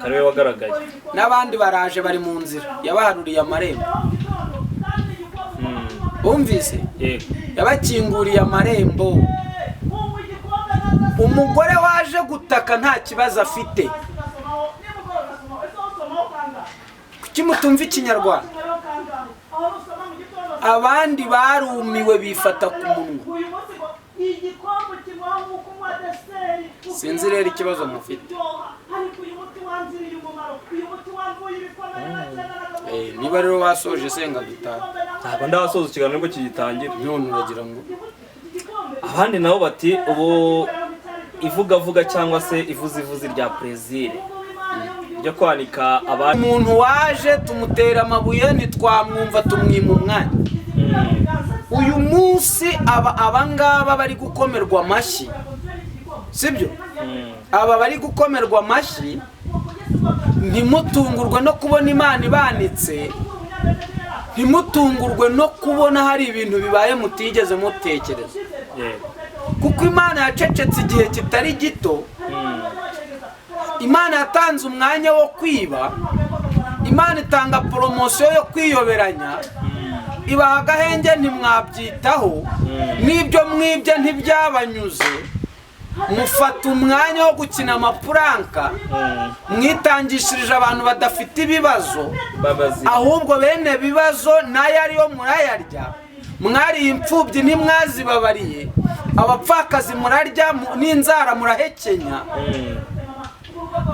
Kariwe wagaragaye. N'abandi baraje, bari mu nzira, yabaharuriye amarembo. Bumvise? Yego. Yabakinguriye amarembo. Umugore waje gutaka nta kibazo afite. Kuki mutumva Ikinyarwanda? Abandi barumiwe, bifata ku munwa. Sinzi rero ikibazo mufite. Niba rero wasoje, senga dutaha. Ntabwo ndasoza, ikiganiro nibwo kigitangira. None uragira ngo Abandi nabo bati ubu ivugavuga cyangwa se ivuzivuzi rya Plaisir ryo kwanika abandi. Umuntu waje tumutera amabuye, ntitwamwumva, tumwima umwanya. Uyu munsi aba abangaba bari gukomerwa amashyi, sibyo? Aba bari gukomerwa amashyi, ntimutungurwe no kubona Imana ibanitse, ntimutungurwe no kubona hari ibintu bibaye mutigeze mutekereza. Kuko Imana yacecetse igihe kitari gito. Imana yatanze umwanya wo kwiba, Imana itanga poromosiyo yo kwiyoberanya, ibaha agahenge, ntimwabyitaho. N'ibyo mwibye ntibyabanyuze, mufata umwanya wo gukina amapuranka, mwitangishirije abantu badafite ibibazo. Babazi. Ahubwo bene bibazo nayo ariyo murayarya. Mwariye imfubyi, ntimwazibabariye, abapfakazi murarya, n'inzara murahekenya.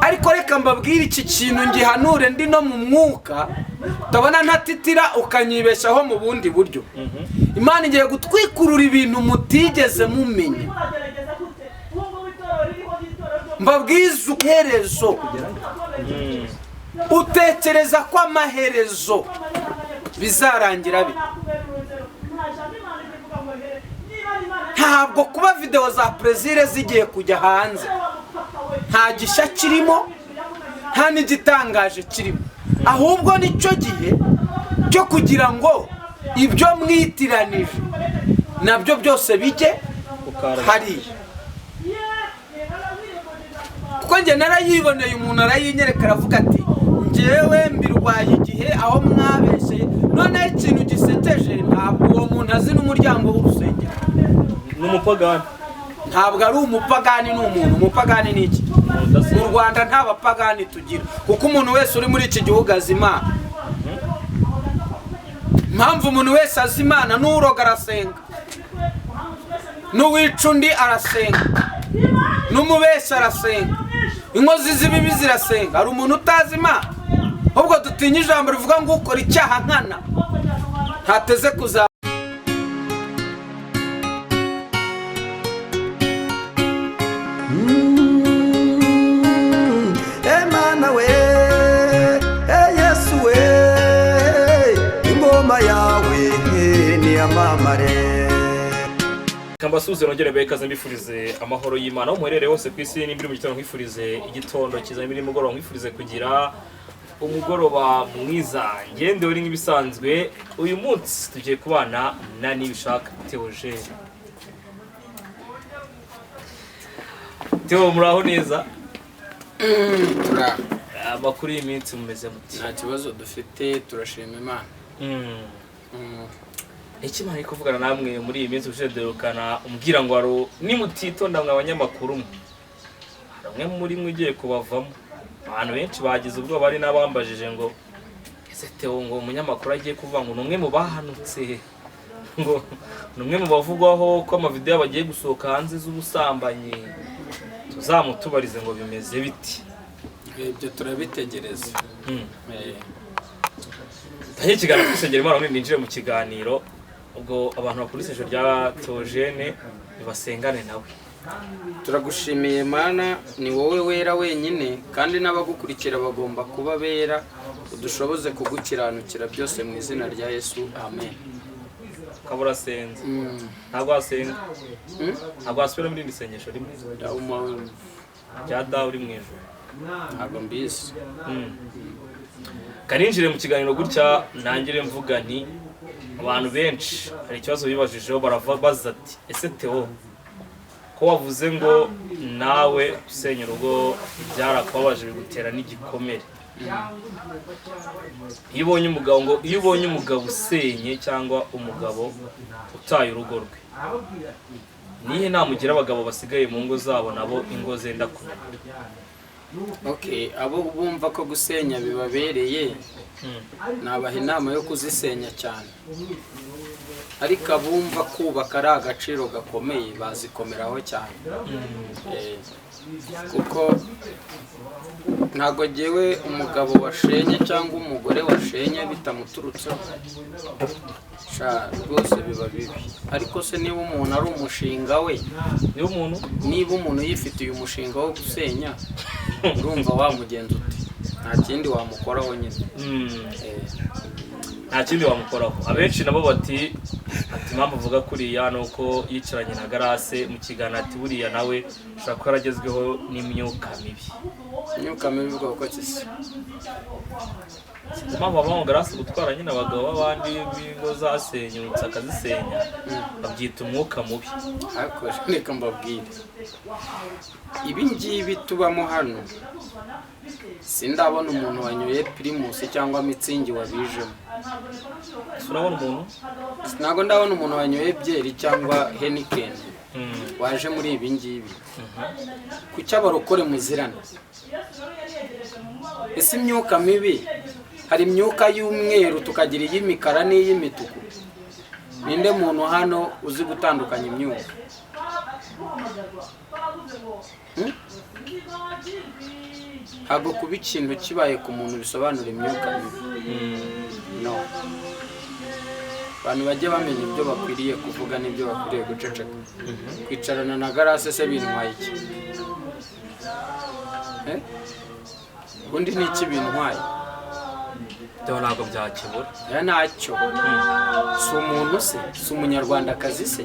Ariko reka mbabwire iki kintu, ngihanure ndi no mu mwuka, utabona ntatitira ukanyibeshaho mu bundi buryo. Imana igiye gutwikurura ibintu mutigeze mumenya. Mbabwize iherezo. Utekereza ko amaherezo bizarangira bite? Ntabwo kuba videwo za Plaisir zigiye kujya hanze nta gishya kirimo, nta n'igitangaje kirimo. Ahubwo nicyo gihe cyo kugira ngo ibyo mwitiranije nabyo byose bijye hariya, kuko njye narayiboneye, umuntu arayinyereka, aravuga ati: "Njyewe mbirwaye igihe aho mwabeshyeye." Noneho ikintu gisekeje, ntabwo uwo muntu azi n'umuryango w'urusengero. Ni umupagani. Ntabwo ari umupagani, ni umuntu. Umupagani ni iki? Mu Rwanda nta bapagani tugira, kuko umuntu wese uri muri iki gihugu azi Imana. Impamvu umuntu wese azi Imana, n'uroga arasenga, n'uwica undi arasenga, n'umubeshyi arasenga, inkozi z'ibibi zirasenga. Hari umuntu utazi Imana? Ahubwo dutinya ijambo rivuga ngo ukora icyaha nkana ntateze kuza. Emana we, e Yesu we, ingoma yawe niyamamare. Kambasuhuze, nongere mbahe ikaze, mbifurize amahoro y'Imana aho muherereye hose ku isi. Nimba uri mu gitondo, nkwifurize igitondo cyiza, nimba uri nimugoroba, nkwifurize kugira umugoroba mwiza. Ngende uri nk'ibisanzwe, uyu munsi tugiye kubana na Nibishaka Theogene. Theo, muraho neza? Turaho. Amakuru y'iminsi, mumeze muti? Nta kibazo dufite, turashima Imana. Iki Imana iri kuvugana namwe muri iyi minsi ushize, duherukana umbwira ngo hari nimutitonda mwe abanyamakuru mwe, hari umwe muri mwe ugiye kubavamo. Abantu benshi bagize ubwoba, hari n'abambajije ngo: "Ese Theo, ngo umunyamakuru agiye kuvuga ngo ni umwe mu bahanutse, ngo ni umwe mu bavugwaho ko amavidewo yabo agiye gusohoka hanze z'ubusambanyi, tuzamutubarize ngo bimeze biti?" Ibyo turabitegereza. Tangiye ikiganiro twisengera Imana, ubundi ninjire mu kiganiro. Ubwo abantu bakuru isengesho rya Theogene basengane nawe. Turagushimiye Mana, ni wowe wera wenyine, kandi n'abagukurikira bagomba kuba bera. Udushoboze kugukiranukira byose, mu izina rya Yesu, amen. Ukaba urasenze. Ntabwo wasenga? Ntabwo wasubiramo irindi sengesho rimwe rya Dawe uri mu ijuru? Ntabwo mbizi. Kaninjire mu kiganiro gutya, nangire mvuga nti abantu benshi hari ikibazo bibajijeho, barava baza ati: "Ese Theo, Ko wavuze ngo nawe usenya urugo byarakubabaje bigutera n'igikomere. Iyo ubonye umugabo ngo iyo ubonye umugabo usenye cyangwa umugabo utaye urugo rwe, nihe nama ugira abagabo basigaye mu ngo zabo nabo ingo zenda kumera? Okay, abo bumva ko gusenya bibabereye, nabaha inama yo kuzisenya cyane, ariko abumva kubaka ari agaciro gakomeye bazikomeraho cyane. Kuko ntabwo jyewe umugabo washenye cyangwa umugore washenye bitamuturutseho, sha rwose biba bibi. Ariko se niba umuntu ari umushinga we, niba umuntu niba umuntu yifitiye umushinga wo gusenya, urumva wamugenza ute? Nta kindi wamukoraho nyine. Nta kindi wamukoraho. Abenshi nabo bati ati impamvu avuga kuriya ni uko yicaranye na Garase mu kiganiro, ati buriya nawe ushobora kuba yaragezweho n'imyuka mibi. Imyuka mibi bwoko ki se? Sinzi impamvu bavuga ngo Garase gutwara nyine abagabo b'abandi b'ingo zasenyutse akazisenya babyita umwuka mubi. Ariko reka mbabwire, ibi ngibi tubamo hano, sindabona umuntu wanyoye Primus cyangwa Mützig wabijemo. Ese urabona umuntu? Ntabwo ndabona umuntu wanyoye byeri cyangwa Heineken waje muri ibi ngibi. Kuki abarokore muzirana? Ese imyuka mibi, hari imyuka y'umweru, tukagira iy'imikara n'iy'imituku. Ninde muntu hano uzi gutandukanya imyuka? Hmm? Ntabwo kuba ikintu kibaye ku muntu bisobanura imyuka mibi. No, abantu bajye bamenya ibyo bakwiriye kuvuga n'ibyo bakwiriye guceceka. Kwicarana na Garase se bintwaye iki? Eh? Ubundi ni iki bintwaye? Byo ntabwo byakibura. Oya, ntacyo. Si umuntu se? Si umunyarwandakazi se?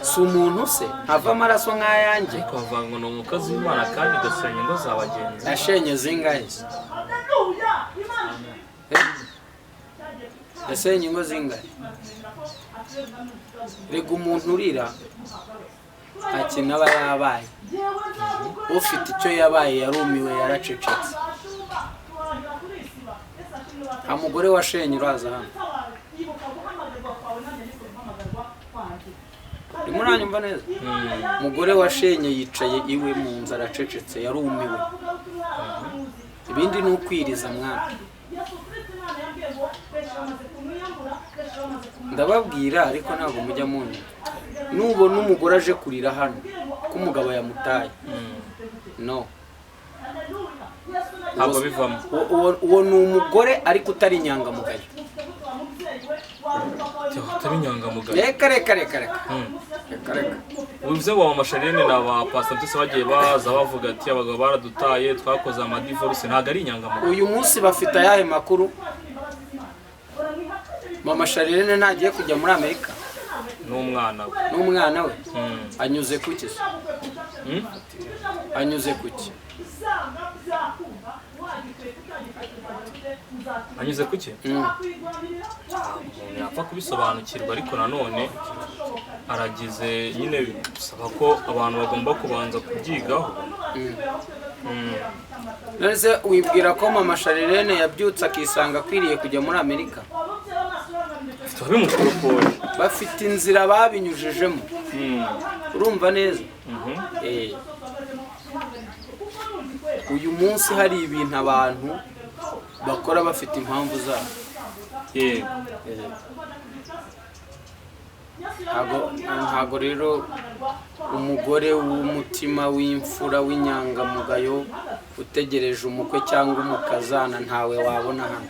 Si umuntu se? Ntava amaraso nk'ayanjye? Ariko bavuga ngo ni umukozi w'Imana kandi ugasenya ingo za bagenzi. Yashenye zingahe se? Eh? Yasenye ingo zingahe? Rega umuntu urira nta kintu aba yabaye. Ufite icyo yabaye yarumiwe, yaracecetse. Nta mugore washenye uraza hano. Urimo uranyumva neza? Umugore washenye yicaye iwe mu nzu aracecetse, yarumiwe. Ibindi ni ukwiriza mwana. Ndababwira ariko ntabwo mujya munyumva. Nubona umugore aje kurira hano ko umugabo yamutaye, no, Ntabwo bivamo. Uwo ni umugore ariko utari inyangamugayo. Utari inyangamugayo. Reka reka reka reka. Reka reka. Ubivuze ngo mama Charlene na ba Pastor byose bagiye baza bavuga ati abagabo baradutaye, twakoze amadivorce, ntabwo ari inyangamugayo. Uyu munsi bafite ayahe makuru? Mama Charlene ntagiye kujya muri Amerika n'umwana we. N'umwana we. Anyuze kuki se? Anyuze kuki? Anyuze kuki? Umuntu yapfa kubisobanukirwa, ariko nanone aragize nyine bisaba ko abantu bagomba kubanza kubyigaho. None se wibwira ko mama Charlene yabyutse akisanga akwiriye kujya muri Amerika? Bafite ababimukoropoye. Bafite inzira babinyujijemo. Urumva neza? Uyu munsi hari ibintu abantu bakora bafite impamvu zabo. Yego. Ntago rero umugore w'umutima w'imfura w'inyangamugayo utegereje umukwe cyangwa umukazana ntawe wabona hano.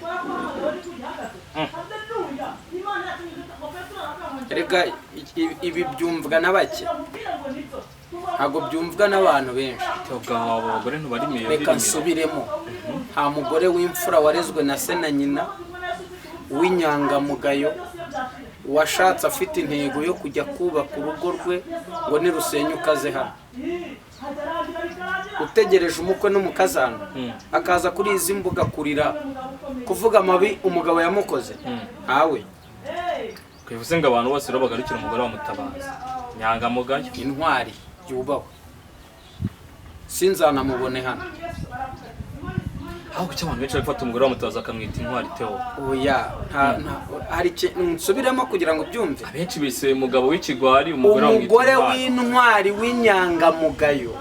Reka ibi byumvwa na bake, ntabwo byumvwa n'abantu benshi. Abo bagore ntibarimiye. Reka nsubiremo, nta mugore w'imfura warezwe na se na nyina w'inyangamugayo washatse afite intego yo kujya kubaka urugo rwe ngo nirusenyuka aze hano, utegereje umukwe n'umukazana akaza kuri izi mbuga kurira kuvuga amabi umugabo yamukoze, ntawe. Bivuze ngo abantu bose rero bagarukira umugore wa Mutabazi. Inyangamugayo. Intwari yubahwe, sinzanamubone hano. Aho kuki abantu benshi bafata umugore wa Mutabazi akamwita intwari, Theo? Oya, hari nsubiremo kugira ngo ubyumve. Abenshi bise umugabo w'ikigwari, umugore bamwita Umugore intwari. w'intwari, w'inyangamugayo,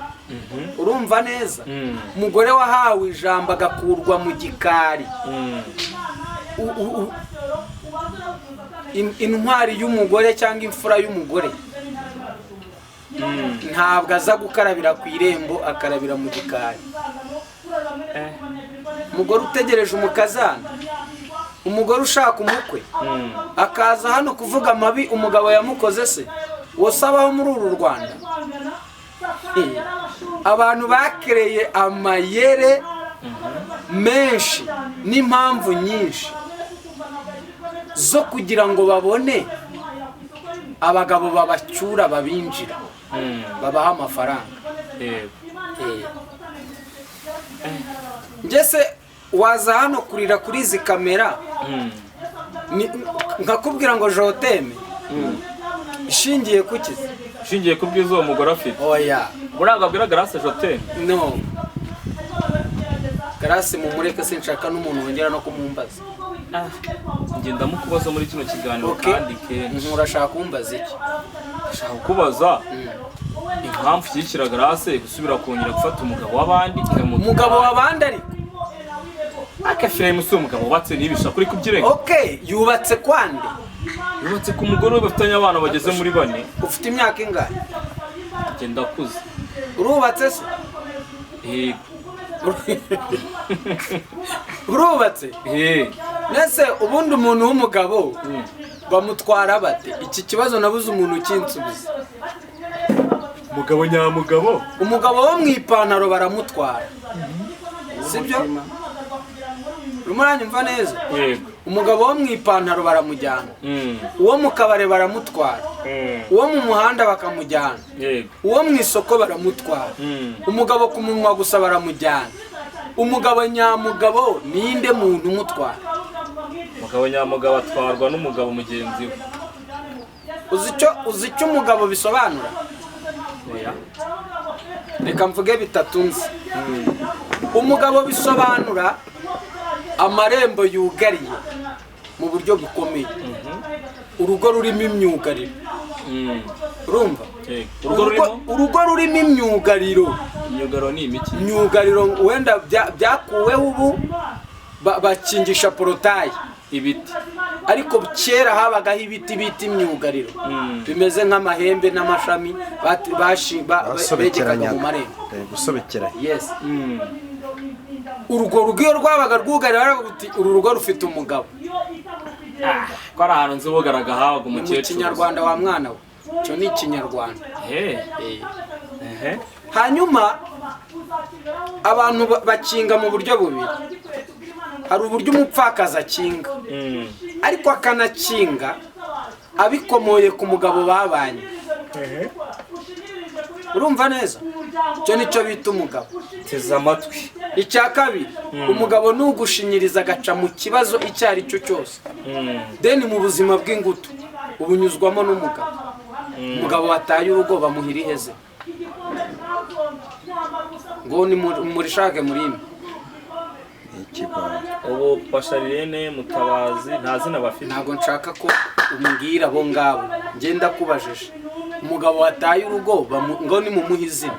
urumva neza? Mm. Umugore wahawe ijambo agakurwa mu gikari. Intwari y'umugore cyangwa imfura y'umugore ntabwo aza gukarabira ku irembo, akarabira mu gikari. Umugore utegereje umukazana, umugore ushaka umukwe, akaza hano kuvuga amabi umugabo yamukoze, se wosabaho muri uru Rwanda? Abantu bakereye amayere menshi n'impamvu nyinshi zo kugira ngo babone abagabo babacyura, babinjira, babaha amafaranga. Njye waza hano kurira kuri izi kamera, nkakubwira ngo je t'aime, ishingiye kuki? Ushingiye ku bwiza uwo mugore afite. Oya. Buranga abwira Grace je t'aime. No, Grace mumureke, sinshaka n'umuntu wongera no kumumbaza. Njye ndamukubaza muri kino kiganiro. Okay. Kandi kenshi. Urashaka kumbaza iki? Ndashaka kukubaza impamvu ishyigikira Grace gusubira kongera gufata umugabo w'abandi ikamutwara. Umugabo w'abandi ariko. Aka filime si umugabo wubatse n'ibisha kuri kubyirenga. Okay, yubatse kwande? Yubatse ku mugore we bafitanye abana bageze muri bane. Ufite imyaka ingahe? Njye ndakuze. Urubatse se? Yego. Urubatse? Eh. Nese ubundi umuntu w'umugabo bamutwara bate? Iki kibazo nabuze umuntu ukinsubiza. Umugabo nyamugabo. Umugabo wo mu ipantaro baramutwara, sibyo? Urimo uranyumva neza? Yego. Umugabo wo mu ipantaro baramujyana, uwo mu kabari baramutwara, uwo mu muhanda bakamujyana, uwo mu isoko baramutwara, umugabo ku munwa gusa baramujyana. Umugabo nyamugabo ninde muntu umutwara? Umugabo nyamugabo atwarwa n'umugabo mugenzi we. Uzi icyo umugabo bisobanura? Oya. Reka mvuge bitatu nzi. Umugabo bisobanura amarembo yugariye mu buryo bukomeye, urugo rurimo imyugariro. Urumva? Yego. Urugo rurimo Urugo rurimo imyugariro. Imyugariro ni imiki? Imyugariro wenda byakuweho ubu, bakingisha portail. Ibiti. Ariko kera habagaho ibiti bita imyugariro, bimeze nk'amahembe n'amashami begekaga mu Basobekeranyaga. marembo. Gusobekeranya. Yes. Urwo rugo iyo rwabaga rwugariye baravuga uti: "Uru rugo rufite umugabo." Ko ari ahantu nzi bugaraga habaga Ni mu umukecuru. Kinyarwanda, wa mwana we, icyo ni Ikinyarwanda. Ehe. Hanyuma abantu bakinga mu buryo bubiri. Hari uburyo umupfakazi akinga, ariko akanakinga abikomoye ku mugabo babanye. Urumva neza? Icyo nicyo bita umugabo. Teze amatwi. Icya kabiri, umugabo ni ugushinyiriza agaca mu kibazo icyo ari cyo cyose. Then mu buzima bw'ingutu ubunyuzwamo n'umugabo. Umugabo wataye urugo bamuha iriheze ngo ni murishake murime. Ikigwari. Ubu Pasharirene Mutabazi nta zina bafite? Ntabwo nshaka ko umbwira abo ngabo, ngenda kubajije umugabo wataye urugo ngo nimumuhe izina.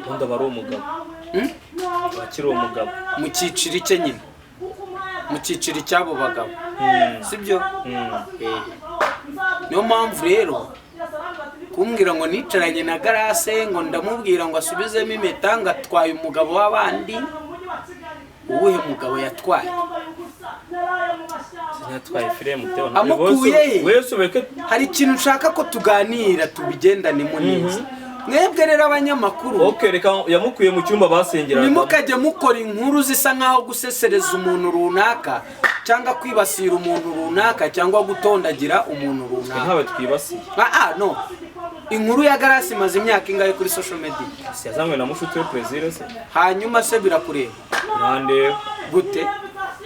Ubundi aba ari umugabo. Hmm? Aba akiri umugabo. Mu cyiciro cye nyine, mu cyiciro cy'abo bagabo, sibyo? Niyo mpamvu rero kumbwira ngo nicaranye na Grace, ngo ndamubwira ngo asubizemo impeta, ngo atwaye umugabo w'abandi, uwuhe mugabo yatwaye? Yatwaye filime Theo. Amukuye he? Wese ubeke. Hari ikintu nshaka ko tuganira, tubigendanemo neza. Mwebwe rero abanyamakuru, Okay, reka yamukuye mu cyumba basengeragamo. ntimukajye mukora inkuru zisa nkaho gusesereza umuntu runaka, cyangwa kwibasira umuntu runaka, cyangwa gutondagira umuntu runaka. Ntawe twibasiye. Ah, no, inkuru ya Grace imaze imyaka ingahe kuri social media? Si yazanywe na mushuti we Plaisir se? Hanyuma se birakureba? Birandeba. Gute?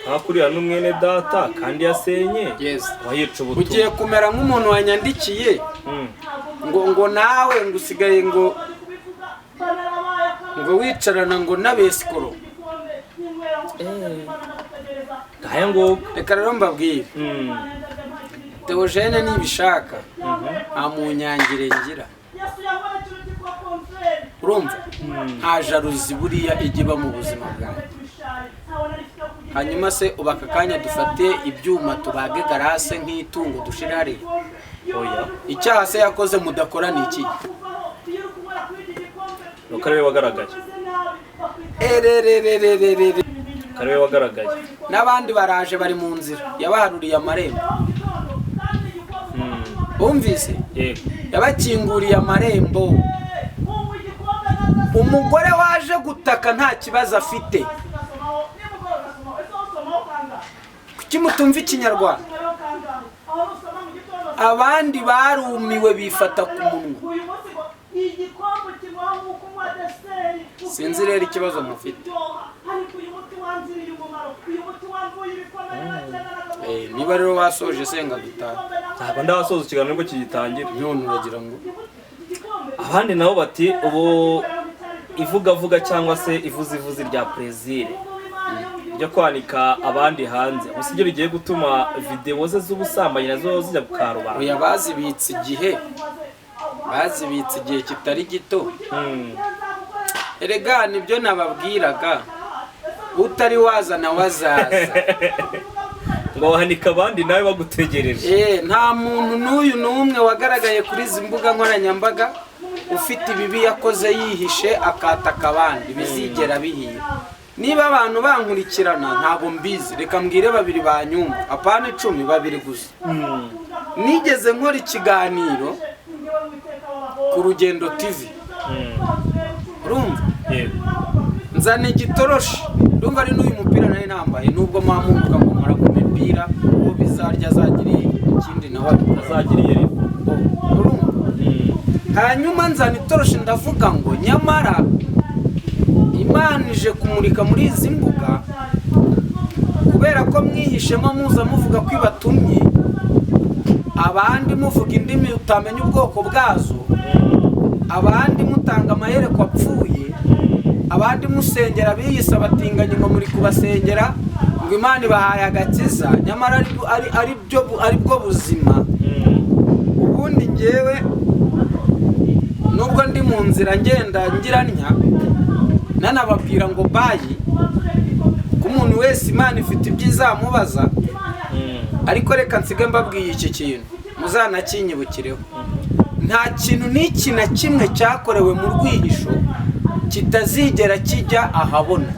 Hakuriya n'umwene data kandi yasenye. Yes. Aba yica ubutumwa. Ugiye kumera nk'umuntu wanyandikiye. Ngo nawe ngo usigaye ngo wicarana ngo n'abesikoro. Ngahe nguko. Reka rero mbabwire, Theogene nibishaka nta munyangire ngira, urumva, nta jalousie buriya ijya iba mu buzima bwanjye. Hanyuma se ubu aka kanya dufate ibyuma tubage Garase nk'itungo dushire hariya? Oya. Icyaha se yakoze mudakora ni iki? Nuko ariwe wagaragaye. Erererererere. Ariwe wagaragaye. N'abandi baraje, bari mu nzira, yabaharuriye amarembo. Bumvise? Yego. Yabakinguriye amarembo. Umugore waje gutaka nta kibazo afite. Kuki mutumva Ikinyarwanda? Abandi barumiwe, bifata ku munwa. Sinzi rero ikibazo mufite. Niba rero wasoje, senga dutaha. Ntabwo ndasoza, ikiganiro nibwo kigitangira. None uragira ngo Abandi nabo bati ubu ivugavuga cyangwa se ivuzivuzi rya Plaisir ryo kwanika abandi hanze, gusa ibyo bigiye gutuma videwo ze z'ubusambanyi nazo zijya ku karubanda. Oya, bazibitse igihe kitari gito. Erega nibyo nababwiraga, utari waza nawe azaza. Ngo wahanika abandi nawe bagutegereje. Nta muntu n'uyu n'umwe wagaragaye kuri izi mbuga nkoranyambaga ufite ibibi yakoze yihishe akataka abandi bizigera bihira. Niba abantu bankurikirana, ntabwo mbizi, reka mbwire babiri banyumva, apana 10, babiri gusa. Nigeze nkora ikiganiro ku Rugendo TV, urumva? Yego. Nzana igitoroshi, ndumva ari n'uyu mupira nari nambaye, nubwo mwamuvuga ngo nkora ku mipira, uwo bizarya azagira ikindi nawe abikora. Azagiriye rimwe. Urumva? Hanyuma nzana itoroshi, ndavuga ngo nyamara Imana ije kumurika muri izi mbuga, kubera ko mwihishemo muza muvuga ko ibatumye, abandi muvuga indimi utamenya ubwoko bwazo, abandi mutanga amahereko apfuye, abandi musengera biyise abatinganyi ngo muri kubasengera ngo Imana ibahaye agakiza, nyamara ari bwo buzima. Ubundi ngewe nubwo ndi mu nzira ngenda ngiranya nanababwira ngo bye, ko umuntu wese Imana ifite ibyo izamubaza, ariko reka nsige mbabwiye iki kintu, muzanakinyibukireho: nta kintu n'iki na kimwe cyakorewe mu rwihisho kitazigera kijya ahabona.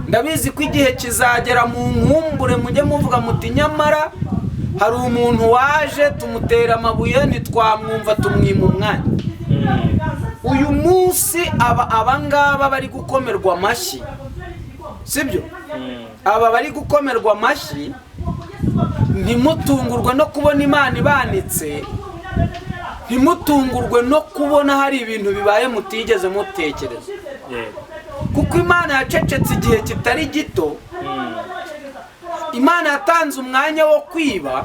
Ndabizi ko igihe kizagera mu nkumbure mujye muvuga muti nyamara hari umuntu waje tumutera amabuye ntitwamwumva, tumwima umwanya. Uyu munsi aba abangaba bari gukomerwa amashyi, sibyo? Aba bari gukomerwa amashyi, ntimutungurwe no kubona Imana ibanitse, ntimutungurwe no kubona hari ibintu bibaye mutigeze mutekereza, Yego. kuko Imana yacecetse igihe kitari gito. Imana yatanze umwanya wo kwiba,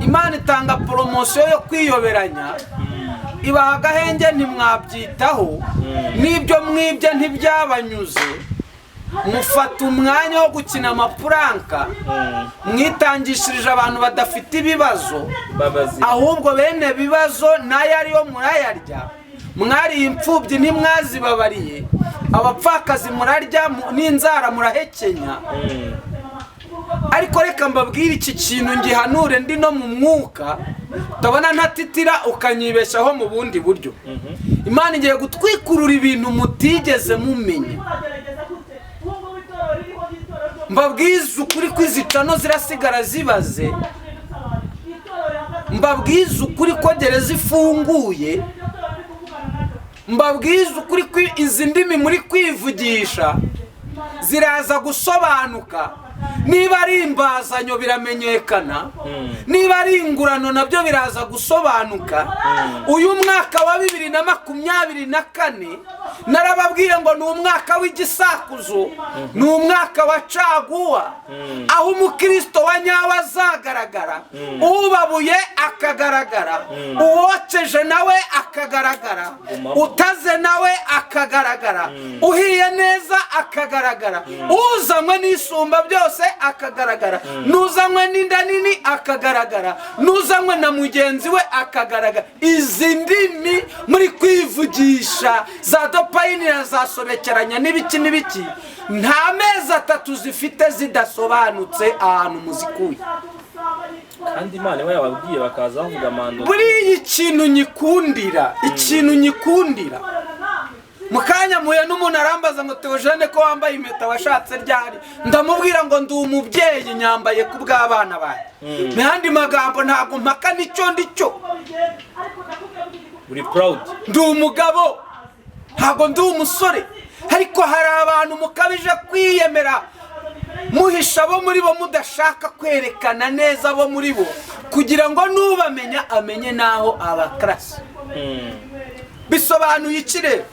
Imana itanga poromosiyo yo kwiyoberanya, ibaha agahenge ntimwabyitaho, n'ibyo mwibye ntibyabanyuze, mufata umwanya wo gukina amaprank, mwitangishirije abantu badafite ibibazo, Babazi. ahubwo bene bibazo nayo ariyo murayarya. Mwariye imfubyi ntimwazibabariye, abapfakazi murarya n'inzara murahekenya. Ariko reka mbabwire iki kintu, ngihanure ndi no mu mwuka, utabona ntatitira ukanyibeshaho mu bundi buryo. Imana igiye gutwikurura ibintu mutigeze mumenya. Mbabwize ukuri ko izi channel zirasigara zibaze. Mbabwize ukuri ko gereza ifunguye. Mbabwize ukuri ko izi ndimi muri kwivugisha ziraza gusobanuka. Niba ari imbazanyo biramenyekana, niba ari ingurano nabyo biraza gusobanuka. Uyu mwaka wa 2024 narababwiye ngo ni umwaka w'igisakuzo, ni umwaka wa caguwa, aho umukristo wa nyawe azagaragara, ubabuye akagaragara, uwokeje nawe akagaragara, utaze nawe akagaragara, uhiye neza akagaragara, uzanywe n'isumba byose akagaragara, n'uzanywe n'inda nini akagaragara, n'uzanywe na mugenzi we akagaragara. Izi ndimi muri kwivugisha za dopayini zasobekeranya n'ibiki n'ibiki, nta mezi atatu zifite zidasobanutse ahantu muzikuye. Kandi Imana iba yababwiye bakaza bavuga amando. Buriya ikintu nyikundira, ikintu nyikundira, mu kanya muye n'umuntu arambaza ngo Theogene ko wambaye impeta washatse ryari? Ndamubwira ngo ndi umubyeyi, nyambaye ku bw'abana banjye. Mu yandi magambo ntabwo mpaka nicyo ndicyo. Uri proud. Ndi umugabo, ntabwo ndi umusore. Ariko hari abantu mukabije kwiyemera, muhisha abo muri bo, mudashaka kwerekana neza abo muri bo, kugira ngo nubamenya amenye naho abakarasi. Bisobanuye iki rero?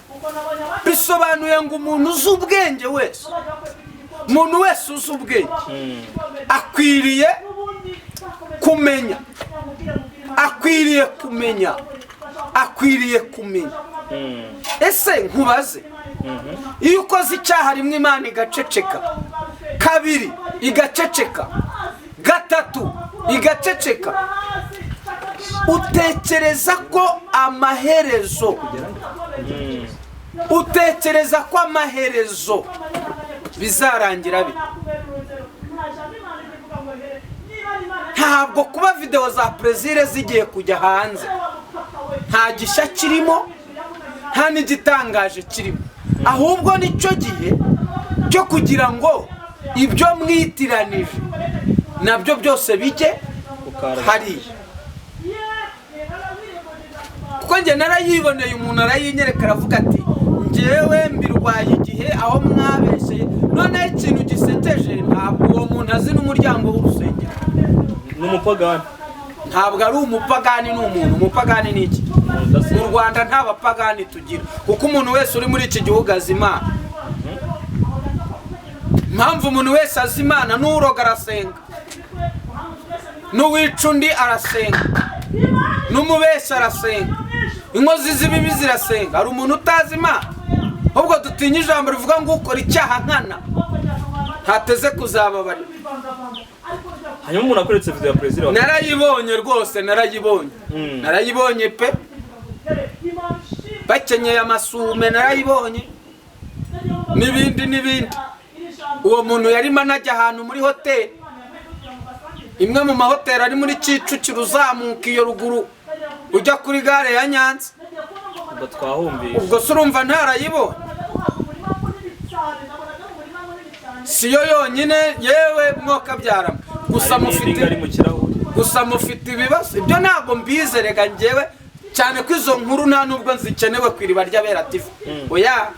Bisobanuye ngo umuntu uzi ubwenge wese, umuntu wese uzi ubwenge akwiriye kumenya, akwiriye kumenya, akwiriye kumenya. Ese nkubaze, iyo ukoze icyaha rimwe Imana igaceceka, kabiri igaceceka, gatatu igaceceka, utekereza ko amaherezo, utekereza ko amaherezo bizarangira bite? Ntabwo kuba video za Plaisir zigiye kujya hanze nta gishya kirimo, nta n'igitangaje kirimo, ahubwo nicyo gihe cyo kugira ngo ibyo mwitiranije nabyo byose bijye hariya. Kuko njye narayiboneye, umuntu arayinyereka aravuga ati njyewe mbirwaye igihe aho mwabeshye. Noneho ikintu gisekeje, ntabwo uwo muntu azi n'umuryango w'urusengero. Ni umupagani. Ntabwo ari umupagani, ni umuntu. Umupagani ni iki? Mu Rwanda nta bapagani tugira, kuko umuntu wese uri muri iki gihugu azi Imana. Impamvu umuntu wese azi Imana, n'uroga arasenga, n'uwica undi arasenga, n'umubeshyi arasenga, inkozi z'ibibi zirasenga. Hari umuntu utazi Imana? Ahubwo dutinye ijambo rivuga ngo ukora icyaha nkana ntateze kuzababarira. Hanyuma umuntu akoretse video ya Plaisir, narayibonye rwose, narayibonye, narayibonye pe, bakenyeye amasume narayibonye, n'ibindi n'ibindi. Uwo muntu yarimo anajya ahantu muri hoteli, imwe mu mahoteli ari muri Kicukiro, uzamuka iyo ruguru ujya kuri gare ya Nyanza. Ubwo twahumbiye. Ubwo se urumva ntarayibonye? Siyo yonyine yewe mwokabyaramo. Gusa mufite, gusa mufite ibibazo. Ibyo ntabwo mbize rega njyewe, cyane ko izo nkuru nta nubwo nzikenewe ku iriba ry'Abera TV. Oya,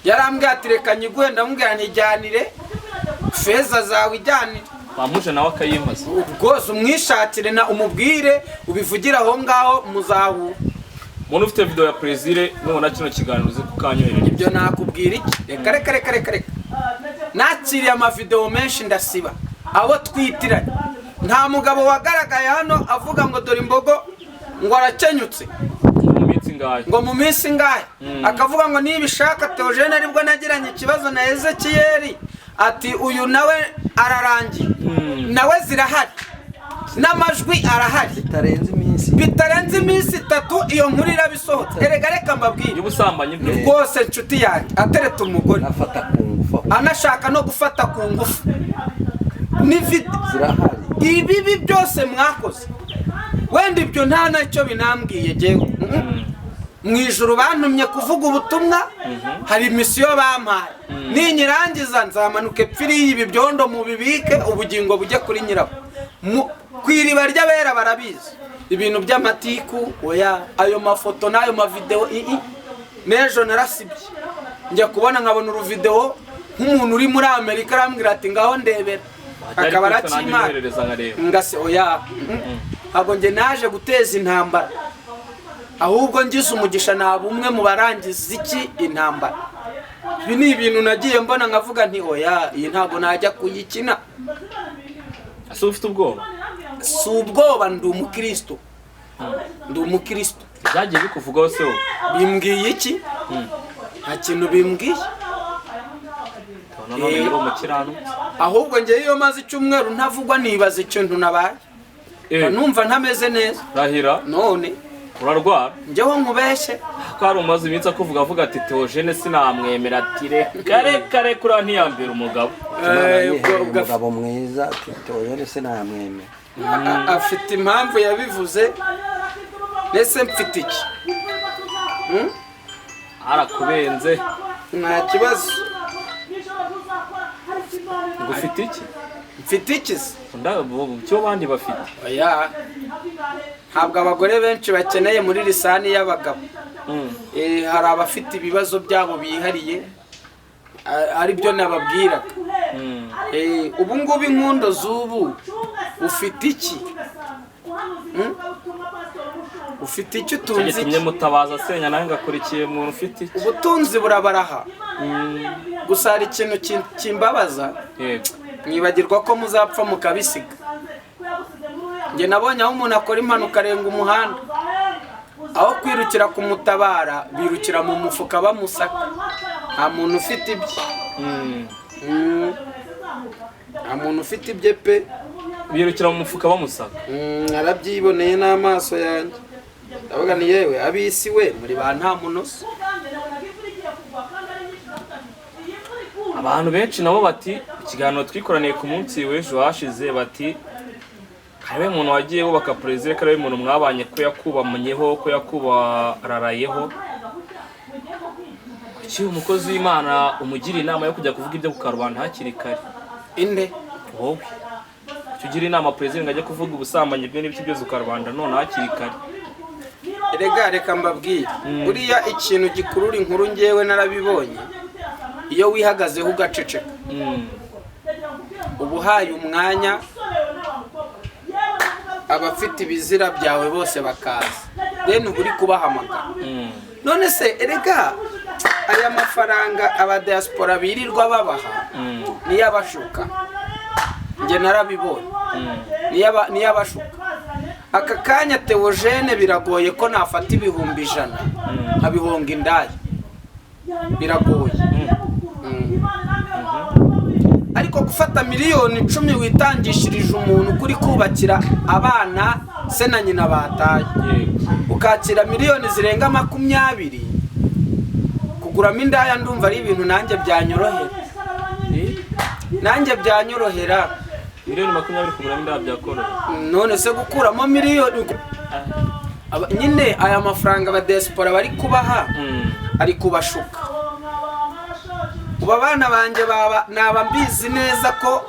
yarambwiye ati reka nyiguhe, ndamubwira ntijyanire feza zawe, ijyanire. Wamuje nawe akayimaza. Rwose umwishakire na umubwire, ubivugire aho ngaho muzahura. Umuntu ufite video ya Plaisir nubona kino kiganiro uzi kukanyoherera. Ibyo nakubwira iki? Reka reka reka reka reka. Nakiriye amavideo menshi ndasiba abo twitiranye. Nta mugabo wagaragaye hano avuga ngo dore imbogo ngo arakenyutse ngo mu minsi ingahe, akavuga ngo nibishaka Theogene aribwo nagiranye ikibazo na Ezekiel, ati uyu nawe ararangiye, nawe zirahari n'amajwi arahari, bitarenze iminsi itatu iyo nkuru irabisohotse. Erega reka mbabwire rwose nshuti yanjye, atereta umugore anashaka no gufata ku ngufu, ibibi byose mwakoze, wenda ibyo nta nacyo binambwiye jyewe. Mu ijuru bantumye kuvuga ubutumwa, hari misiyo bampaye, ninyirangiza nzamanuke pfiriye ibi byondo mubibike, ubugingo bujye kuri nyirabo. Ku iriba ry'Abera barabizi ibintu by'amatiku, oya ayo mafoto n'ayo mavideo. N'ejo narasibye njya kubona nkabona uruvideo Nk'umuntu uri muri Amerika arambwira ati ngaho ndebera, akaba aracyimana. Nyoherereza nkareba. Ngase oya, ntabwo njye naje guteza intambara, ahubwo ngize umugisha naba umwe mu barangiza iki intambara. Ibi ni ibintu nagiye mbona nkavuga nti oya, iyi ntabwo najya kuyikina. Ese ufite ubwoba? Si ubwoba, ndi umukristo, ndi umukristo. Byagiye bikuvugwaho se wowe? Bimbwiye iki? Nta kintu bimbwiye. Tubona none uri umukiranutsi. Ahubwo njyewe iyo maze icyumweru ntavugwa nibaza ikintu nabaye. Numva ntameze neza. Rahira. None urarwara? Njyewe nkubeshye? Ko hari umaze iminsi akuvuga avuga ati Theogene sinamwemera, ati reka reka reka, uriya ntiyambera umugabo. Imana yihereye Ubwo umugabo mwiza, ati Theogene sinamwemera. Afite impamvu yabivuze. Mbese mfite iki? Arakubenze. Nta kibazo. Ngo ufite iki? Mfite iki se? Icyo abandi bafite. Oya, ntabwo abagore benshi bakeneye muri lisani y'abagabo. Hari abafite ibibazo byabo bihariye, ari byo nababwiraga. Ubu ngubu inkundo z'ubu, ufite iki? Ufite iki? Icyo Utunze gitumye iki? Mutabaza asenya nawe ngakurikiye umuntu ufite iki? Ubutunzi burabaraha. Gusa hari ikintu kimbabaza, Yego. mwibagirwa ko muzapfa mukabisiga. Njye nabonye aho umuntu akora impanuka arenga umuhanda, aho kwirukira kumutabara birukira mu mufuka bamusaka. Nta muntu ufite ibye. Nta muntu ufite ibye pe. Birukira mu mufuka bamusaka. Narabyiboneye n'amaso yanjye, ndavuga ni yewe ab'isi we, muri ba nta munoso. Abantu benshi nabo bati ikiganiro twikoraniye ku munsi w'ejo hashize, bati kariwe muntu wagiye wubaka perezida, kariwe muntu mwabanye, ko yakubamenyeho, ko yakubararayeho. Kuki umukozi w'Imana umugira inama yo kujya kuvuga ibyo ku karubanda hakiri kare? Inde? Wowe kuki ugira inama perezida ngo ajye kuvuga ubusambanyi bwe n'ibiki byose ku karubanda none hakiri kare? Erega reka mbabwire, buriya ikintu gikurura inkuru, ngewe narabibonye, iyo wihagazeho ugaceceka, uba uhaye umwanya abafite ibizira byawe bose bakaza, then uba uri kubahamagara. None se erega aya mafaranga abadiaspora birirwa babaha, niyo abashuka. Njye narabibonye, niyo abashuka. Aka kanya Theogene biragoye ko nafata 100,000 nkabihonga indaya, biragoye. Ariko gufata 10,000,000 witangishirije umuntu kuri kubakira abana se na nyina bataye, ukakira 20,000,000 kuguramo indaya, ndumva ari ibintu nanjye byanyorohera, nanjye byanyorohera. 20,000,000 kuguramo indaya byakorohera? None se gukuramo miliyoni nyine aya mafaranga abadiaspora bari kubaha ari kubashuka. Ubu abana banjye baba naba mbizi neza ko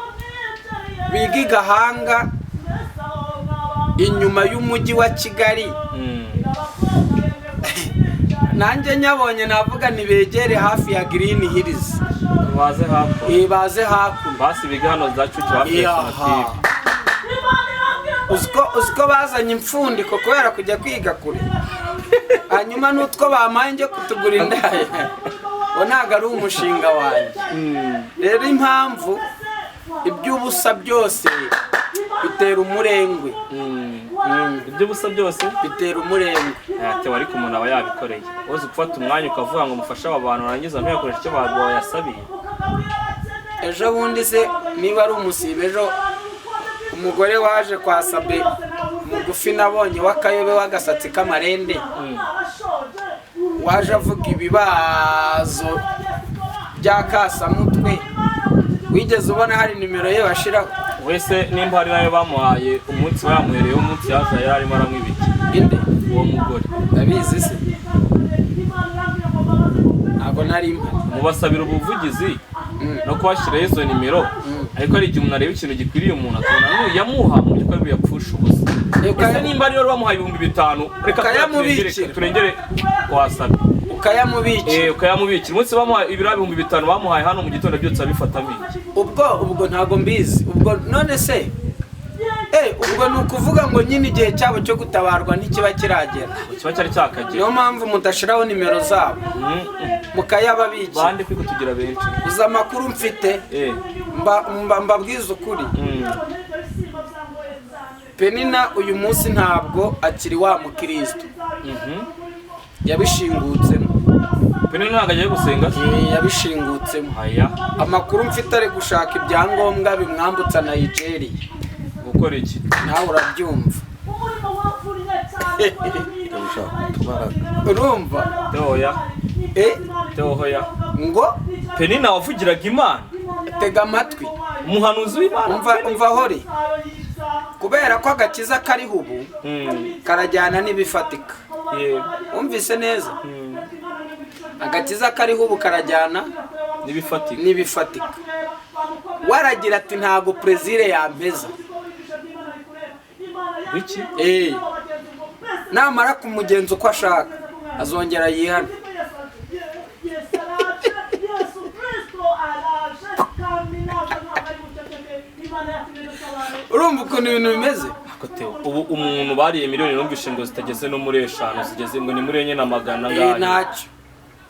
biga i Gahanga inyuma y'umujyi wa Kigali, nanjye nyabonye navuga ntibegere hafi ya Green Hills. Baze hakuno. Baze hakuno. Basi biga hano za Kicukiro hafi ya Yaha. Sonatube. Uziko bazanye impfundiko kubera kujya kwiga kure, hanyuma n'utwo bampaye njye kutugura indaya, uwo ntabwo ari umushinga wanjye. Rero impamvu iby'ubusa byose bitera umurengwe. Iby'ubusa byose bitera umurengwe. Yatewe, ariko umuntu aba yabikoreye. Uzi gufata umwanya ukavuga ngo mufashe aba bantu, warangiza ntuyakoreshe icyo bayasabiye? Ejo bundi se niba ari umusibe, ejo umugore waje kwa Sabe mugufi nabonye w'akayobe w'agasatsi k'amarende, waje avuga ibibazo bya kasamutwe, wigeze ubona hari nimero ye bashiraho? Wese nimba hari nayo bamuhaye, umunsi bayamuhereyeho, umunsi yaza yari arimo aranywa ibiki? Inde? Uwo mugore. Ndabizi se? Ntabwo nari mpari. Mubasabira ubuvugizi no kubashyiraho izo nimero, ariko hari igihe umuntu areba ikintu gikwiriye umuntu akabona nuyamuha mu by'ukuri biyapfusha ubusa. Ese nimba ariyo bamuhaye 5,000, reka Ukayamubikira. turengere wasabye. Ukayamubikira. Ukayamubikira. Umunsi bamuhaye ibiro 5000 bamuhaye hano mu gitondo, byose abifatamo iki? Ubwo ntabwo mbizi. Ubwo none se, ubwo ni ukuvuga ngo nyine igihe cyabo cyo gutabarwa ntikiba kiragera. Kiba cyari cyakagera. Niyo mpamvu mudashiraho nimero zabo mukayababikira. Bande kuri kutugira benshi? Uzi amakuru mfite? Mbabwiza ukuri. Penina uyu munsi ntabwo akiri wa mukristo. Yabishingutsemo. Penina ntabwo agiye gusenga se? Yabishingutsemo. Aya. Amakuru mfite, ari gushaka ibyangombwa bimwambutsa Nigeria. Gukora iki? Nawe urabyumva. Gushaka utubaraga. Urumva? Tehoya. Tehoya. Ngo? Penina wavugiraga Imana. Tega amatwi. Umuhanuzi w'Imana. Umva, umva hori, kubera ko agakiza kariho ubu karajyana n'ibifatika. Wumvise neza? Agakiza kariho ubu karajyana n'ibifatika. N'ibifatika. Waragira ati ntabwo Perezire yampeza. Wiki? Namara kumugenza uko ashaka azongera yihane. Urumva ukuntu ibintu bimeze? Ako Theo, ubu umuntu bariye miliyoni numvishe ngo zitageze no muri 5, zigeze ngo ni muri 4 na magana angahe. Ntacyo.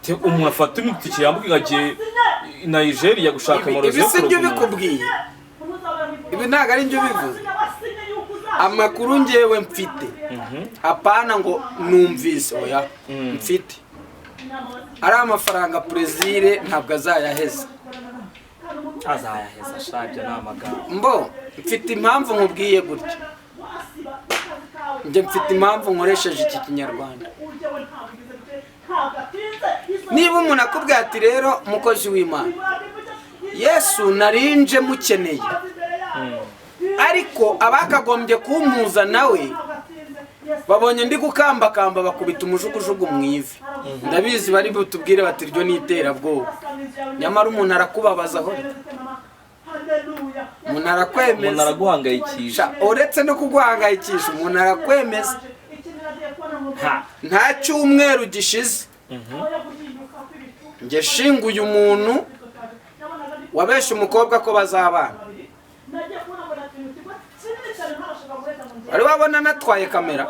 Theo, umuntu afata imitike yambuka ikagiye i Nigeria gushaka amarozi Ibi yo si njye kuroga umuntu. ubikubwiye, ibi ntabwo ari njye ubivuze. Amakuru ngewe mfite, apana ngo numvise, oya, mfite ari amafaranga Perezire ntabwo azayaheza. Azayaheza shabya ni amagambo. Mbo mfite impamvu nkubwiye gutya. Njye mfite impamvu nkoresheje iki kinyarwanda. Niba umuntu akubwiye ati rero mukozi w'Imana, Yesu narinje mukeneye, ariko abakagombye kumpuza nawe babonye ndi gukambakamba bakubita umujugujugu mu ivi, ndabizi bari butubwire bati iryo ni iterabwoba. Nyamara umuntu arakubabaza aho, umuntu Umuntu arakwemeza. araguhangayikisha. Uretse no kuguhangayikisha, umuntu arakwemeza. Ha. Nta cyumweru gishize njye shinguye umuntu wabeshe umukobwa ko bazabana. Wari wabona natwaye kamera?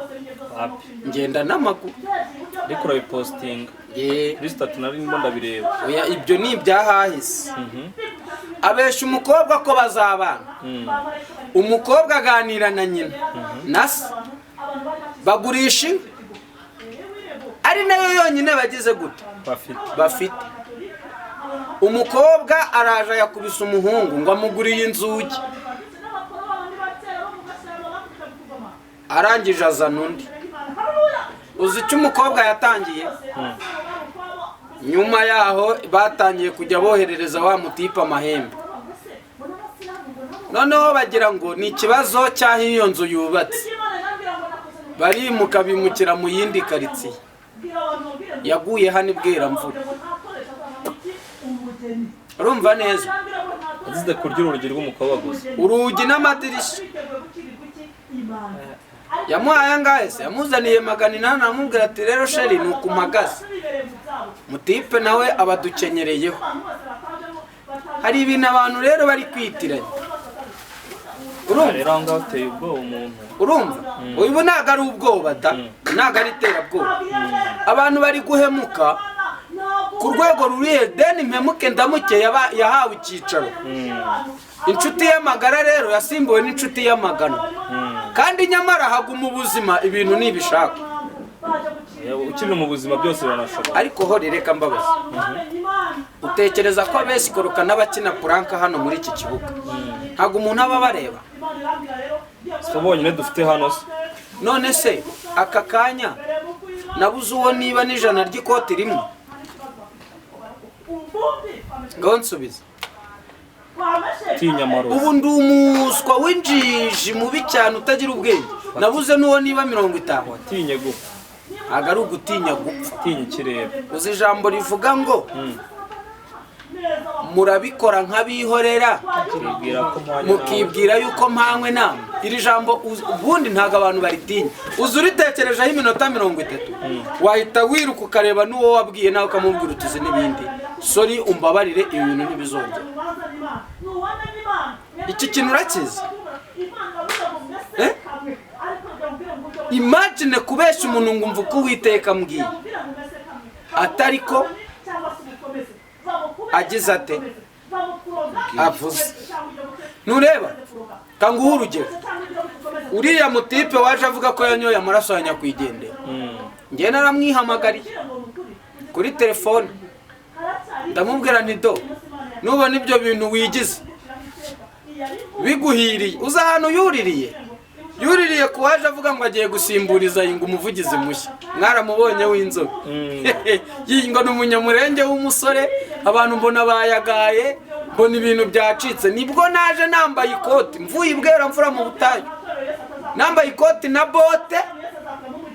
Wapi. Ngenda n'amaguru. Ariko urabipostinga kuri statu, nari ndimo ndabireba. Oya, ibyo ni ibyahahise. Abesha umukobwa ko bazabana. Umukobwa aganira na nyina na se, bagurisha inka ari nayo yonyine bagize gute? Bafite. Bafite. Umukobwa araje yakubise umuhungu ngo amuguriye inzugi, arangije azana undi. Uzi icyo umukobwa yatangiye nyuma yaho? Batangiye kujya boherereza wa mutipe amahembe. Noneho bagira ngo ni ikibazo cy'aho iyo nzu yubatse, barimuka bimukira mu yindi karitsiye. Yaguye hano ibweramvura. Urumva neza? Azize kurya urugi rw'umukobwa gusa. Urugi n'amadirishya. Yamuhaye angahe se? Yamuzaniye 800, aramubwira ati rero chéri, ni ukumagaze. Mutipe nawe abadukenyereyeho. Hari ibintu abantu rero bari kwitiranya. Urumva? Rero aho ngaho uteye ubwoba umuntu. Urumva, ubu ntabwo ari ubwoba da, ntabwo ari iterabwoba. Abantu bari guhemuka ku rwego ruri deni. Mpemuke ndamuke yahawe icyicaro. Inshuti y'amagara rero yasimbuwe n'inshuti y'amagana, kandi nyamara haguma ubuzima, ibintu ntibishaka. Ukiri mu buzima byose biranashoboka. Ariko ho reka mbabaza, utekereza ko abesikoroka n'abakina puranka hano muri iki kibuga ntabwo umuntu aba abareba? Si bonyine dufite hano se? None se aka kanya nabuze uwo niba n'ijana ry'ikoti rimwe? Ngaho nsubiza. Tinya amarozi. Ubu ndi umuswa w'injiji mubi cyane utagira ubwenge, nabuze n'uwo niba 50. Watinye gupfa. Ntabwo ari ugutinya gupfa. Tinya ikirere. Uzi ijambo rivuga ngo Murabikora nk'abihorera, Mukibwira ko mpwanye nawe. mukibwira yuko mpanywe namwe. Iri jambo ubundi ntabwo abantu baritinya. Uza uritekerejeho iminota 30, wahita wiruka ukareba n'uwo wabwiye, nawe ukamubwira utuzi n'ibindi: "Sorry, umbabarire, ibi bintu ntibizongera." Iki kintu urakizi? Eh? Imagine kubeshya umuntu ngo umva uko Uwiteka ambwiye, atari ko agize ate avuze. Ntureba, kanguhe urugero: uriya mutipe waje avuga ko yanyoye amaraso ya nyakwigendera, njye naramwihamagariye kuri telefone, ndamubwira nti: "Do, nubona ibyo bintu wigize biguhiriye." Uza ahantu yuririye, yuririye ku waje avuga ngo agiye gusimburiza ngo umuvugizi mushya, mwaramubonye, w'inzobe, ngo ni umunyamurenge w'umusore. Abantu mbona bayagaye, mbona ibintu byacitse. Nibwo naje nambaye ikoti, mvuye ibwera mvura mu butayu, nambaye ikoti na bote,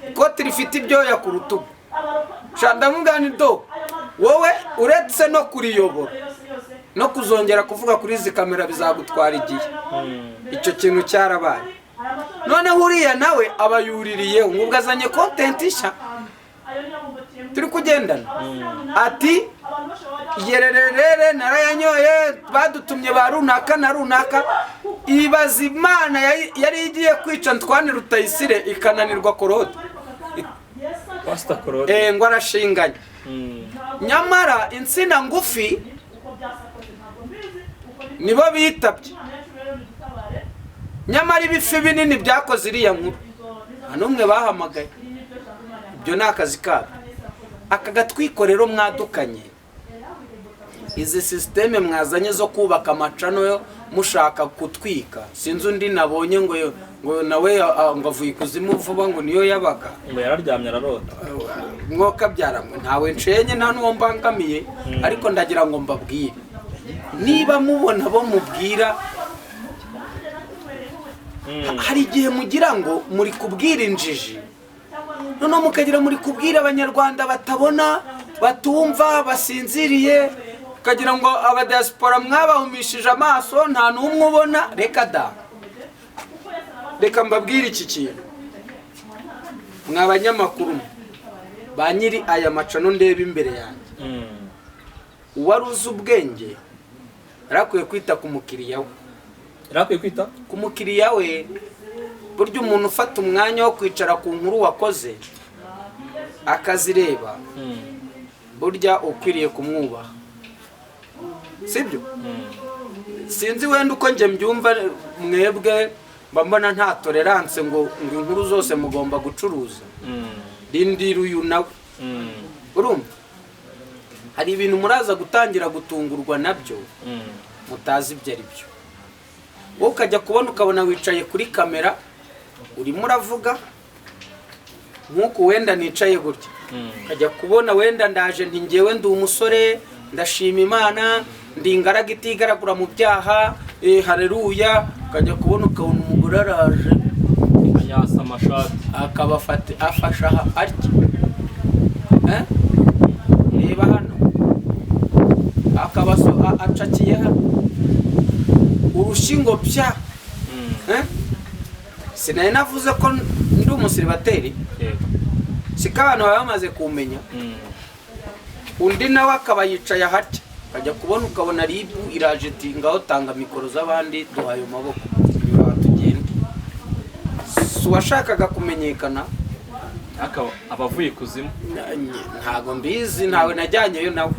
ikoti rifite ibyoya ku rutugu. Sha, ndamubwira nti: "Do, wowe uretse no kuriyobora, no kuzongera kuvuga kuri izi kamera bizagutwara igihe." Icyo kintu cyarabaye. Noneho uriya nawe aba yuririyeho ngo ubwo azanye content nshya, turi kugendana, ati: "Yererere, narayanyoye, badutumye ba runaka na runaka." Ibaza Imana yari igiye kwica Ntwani Rutayisire, ikananirwa Claude. Pasita Claude. Ngo arashinganye. Nyamara insina ngufi nibo bitabye, nyamara ibifi binini byakoze iriya nkuru nta n'umwe bahamagaye. Ibyo ni akazi kabo. Aka gatwiko rero mwadukanye, izi système mwazanye zo kubaka amacano yo mushaka kutwika, sinzi undi nabonye ngo nawe ngo avuye ikuzimu vuba, ngo niyo yabaga. Ngo yararyamye ararota. Mwoka byaramwe, ntawe nshenye, nta n'uwo mbangamiye, ariko ndagira ngo mbabwire, niba mubona bo mubwira, hari igihe mugira ngo muri kubwira injiji, noneho mukagira muri kubwira Abanyarwanda batabona, batumva, basinziriye, ukagira ngo abadiaspora mwabahumishije amaso, nta n'umwe ubona. Reka da, reka mbabwire iki kintu, mwa banyamakuru mwe, ba nyiri aya macano ndeba imbere yanjye: uwari uzi ubwenge yarakwiye kwita ku mukiriya we. Yarakwiye kwita ku mukiriya we. Burya umuntu ufata umwanya wo kwicara ku nkuru wakoze akazireba, burya ukwiriye kumwubaha, sibyo? Sinzi wenda uko njye mbyumva, mwebwe mba mbona nta tolerance ngo inkuru zose mugomba gucuruza. Rindira uyu nawe. Urumva hari ibintu muraza gutangira gutungurwa nabyo mutazi ibyo ari byo. Wowe ukajya kubona ukabona wicaye kuri kamera, urimo uravuga nk'uku wenda nicaye gutya, ukajya kubona wenda ndaje nti: "Ngewe ndi umusore, ndashima Imana, ndi ingaragu itigaragura mu byaha, hareruya." Ukajya kubona ukabona umugore araje, anyasa amashati, akaba afate afashe aha atya. Eh? Reba hano, akaba acakiye hano urushingo pya. Eh? Sinari navuze ko ndi umusiribateri? Yego. Siko abantu baba bamaze kumenya? Undi nawe akaba yicaye ahatya, ukajya kubona ukabona RIB iraje iti: "Ngaho tanga mikoro z'abandi, duhaye amaboko, nyura tugende." Si uwashakaga kumenyekana? Akaba abavuye ikuzimu. Ntago mbizi, ntawe najyanyeyo nawe.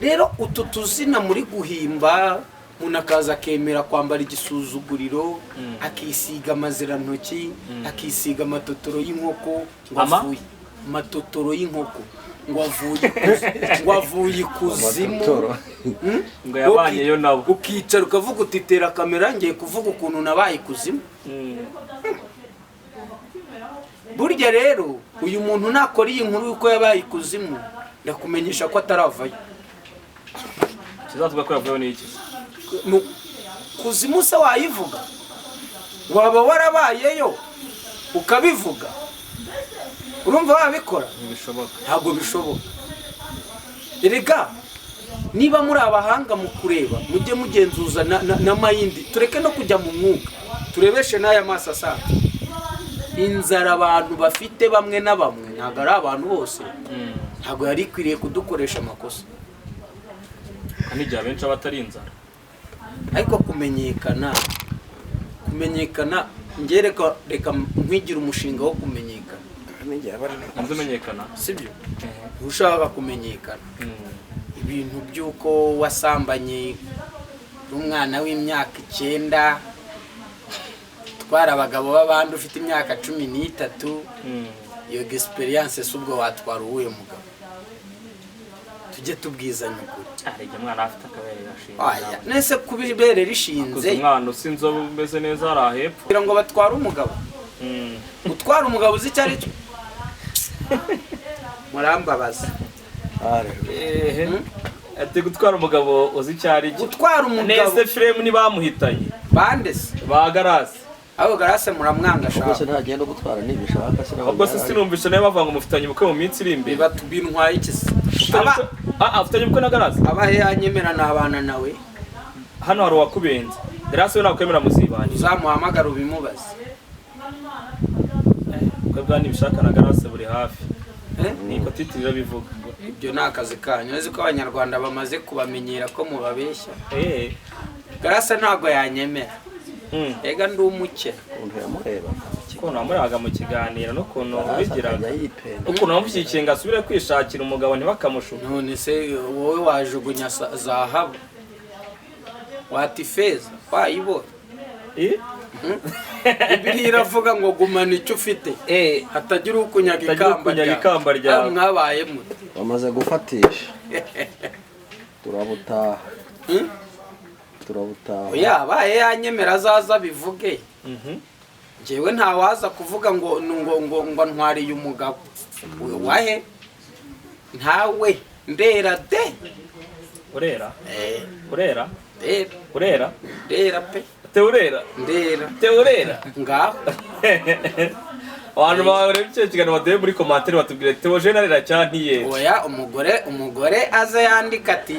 Rero utu tuzina muri guhimba, umuntu akaza akemera kwambara igisuzuguriro, akisiga amazirantoki, akisiga amatotoro y'inkoko ngo Ama? avuye amatotoro y'inkoko, ngo avuye ikuzimu. Amatotoro. Hmm? Ngo yabanyeyo nabo. Ukicara ukavuga uti: "Tera kamera, ngiye kuvuga ukuntu nabaye ikuzimu." Burya rero uyu muntu nakora iyi nkuru y'uko yabaye ikuzimu, ndakumenyesha ko ataravayo. Kizavuga ko yavuyeho ni iki? Kuzimu se wayivuga? Waba warabayeyo ukabivuga? Urumva wabikora? Ntibishoboka. Ntabwo bishoboka erega. Niba muri abahanga mu kureba, mujye mugenzuza na mayindi, tureke no kujya mu mwuka, turebeshe n'aya maso asanzwe. Inzara abantu bafite bamwe na bamwe, ntabwo ari abantu bose, ntabwo yari ikwiriye kudukoresha amakosa. Kandi igihe abenshi aba atari inzara. Ariko kumenyekana, njye reka nkwigire umushinga wo kumenyekana. N'igihe aba ari Hanze umenyekana. Sibyo? Ushaka kumenyekana, ibintu by'uko wasambanye n'umwana w'imyaka 9, utwara abagabo b'abandi ufite imyaka 13, iyo experience si ubwo watwara uwuhe mugabo? Tujye tubwizanya ukuri. Hari igihe umwana afite akabere gashinze. Aya nese kuba ibere Kuza rishinze umwana usa inzobe umeze neza hariya hepfo. Kugira ngo batware umugabo, gutwara umugabo uzi icyo ari cyo? Murambabaza. Ehe, ati gutwara umugabo uzi icyo ari cyo? Gutwara umugabo. Nese Filemu ntibamuhitanye? Bande se? Ba Garasi. Abo Garase muramwanga. Ubwo se Shaka. ntagenda gutwara nibishaka se? Ubwo se sinumvishe nawe bavuga ngo mufitanye ubukwe mu minsi iri imbere? Biba bintwaye iki se? Aba Ah, afitanye ubukwe na Garasi. Abahe yanyemera nabana nawe. Hano hari uwakubenze. Garasi we nakwemera muzibanire. Uzamuhamagara ubimubaze. Ubukwe bwa Nibishaka na Garasi buri hafi. Eh? Niko titirira bivuga. Ibyo ni akazi kanyu. Uzi ko Abanyarwanda bamaze kubamenyera ko mubabeshya. Garase ntabwo yanyemera. Ega ndi umukene. Ukuntu yamurebaga. Ukuntu wamurebaga mu kiganiro n'ukuntu akajya wabigiraga, yipenda. ukuntu wamushyigikiye ngo asubire kwishakira umugabo ntibakamushuke. None se wowe wajugunya zahabu, wata ifeza wayibona? Eh? Bibiliya iravuga ngo gumana icyo ufite, hatagira ukunyaga Hatagira ikamba ukunyaga ryawe. ikamba ryawe. Ah, mwabaye mute? Bamaze gufatisha, turabutaha. Hmm? Turabutaha. Oya, abaye yanyemera azaza bivuge. Njyewe ntawaza kuvuga ngo ntwariye umugabo wahe, ntawe. Ndera de. Urera. Eh, Urera. ndera. Urera. Ndera pe. Te urera. Ndera. Te urera. Ngaho. Abantu bareba icyo kiganiro baduhe muri commentaire batubwire Theogene arera cyangwa ntiyera. Oya, umugore aze yandika ati,